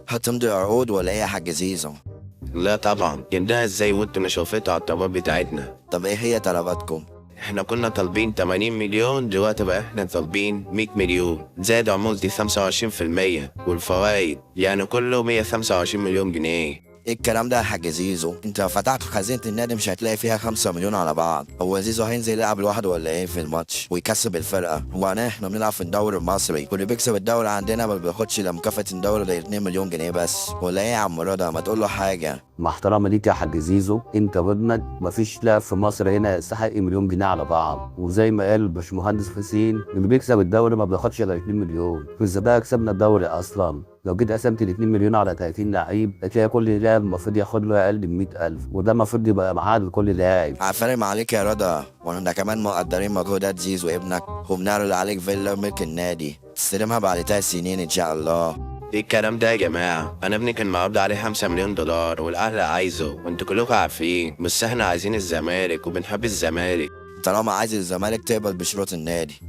هتمضي عقود ولا ايه يا حاج زيزو؟ لا طبعا، يندها ازاي وانتوا مش وافقتوا على الطلبات بتاعتنا؟ طب ايه هي طلباتكم؟ احنا كنا طالبين 80 مليون، دلوقتي بقى احنا طالبين 100 مليون زائد عمولتي 25% والفوائد، يعني كله 125 مليون جنيه. ايه الكلام ده يا حاج زيزو؟ انت لو فتحت خزينة النادي مش هتلاقي فيها 5 مليون على بعض. هو زيزو هينزل يلعب لوحده ولا ايه في الماتش ويكسب الفرقة؟ هو احنا بنلعب في الدوري المصري، واللي بيكسب الدوري عندنا ما بياخدش الا مكافأة الدوري ده 2 مليون جنيه بس، ولا ايه يا عم رضا؟ ما تقول له حاجة. مع احترامي ليك يا حاج زيزو، انت وابنك مفيش لاعب في مصر هنا يستحق مليون جنيه على بعض. وزي ما قال الباشمهندس حسين، اللي بيكسب الدوري ما بياخدش الا 2 مليون، وازاي بقى كسبنا الدوري اصلا؟ لو جيت قسمت ال 2 مليون على 30 لعيب هتلاقي كل لاعب المفروض ياخد له اقل من 100,000، وده المفروض يبقى معاد لكل لاعب. عفارم عليك يا رضا، واحنا كمان مقدرين مجهودات زيزو ابنك، وبنعرض عليك فيلا ملك النادي تستلمها بعد 3 سنين ان شاء الله. ايه الكلام ده يا جماعة؟ انا ابني كان معروض عليه 5 مليون دولار والاهلي عايزه، وانتوا كلكم عارفين، بس احنا عايزين الزمالك وبنحب الزمالك. طالما عايز الزمالك تقبل بشروط النادي.